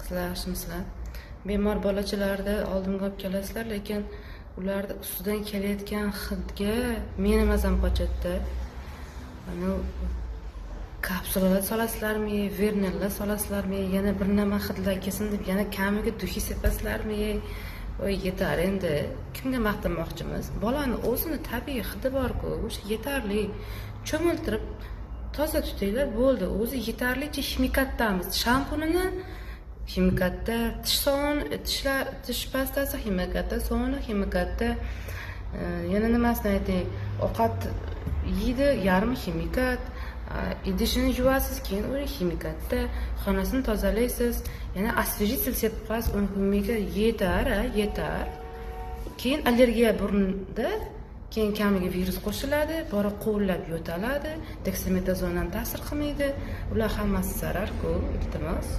Sizlar yaxshimisizlar? Bemor bolachalarni oldimga olib kelasizlar, lekin ularni ustidan kelayotgan hidga meni mazam qochadi-da. Mana, kapsulalar solasizlarmi, vernellar solasizlarmi, yana bir nima hidlar kelsin deb yana kamiga духи sepasizlarmi? Voy, yetar endi. Kimga maqtanmoqchimiz? Bolani o'zini tabiiy hidi bor-ku, o'sha yetarli. Cho'miltirib toza tutinglar, bo'ldi. O'zi yetarlicha ximikatdamiz. Shampunini ximikatda, tish sovun, tishlar, tish pastasi ximikatda, sovuni ximikatda, yana nimasini aytay, ovqat yeydi, yarmi ximikat, idishini yuvasiz, keyin u ximikatda, xonasini tozalaysiz, yana освежитель sepib qo'yasiz, uni ximikat. Yetar, a, yetar. Keyin allergiya burunda, keyin kamiga virus qo'shiladi, bora quvillab yo'taladi, deksametazon ham ta'sir qilmaydi. Ular hammasi zararku, iltimos.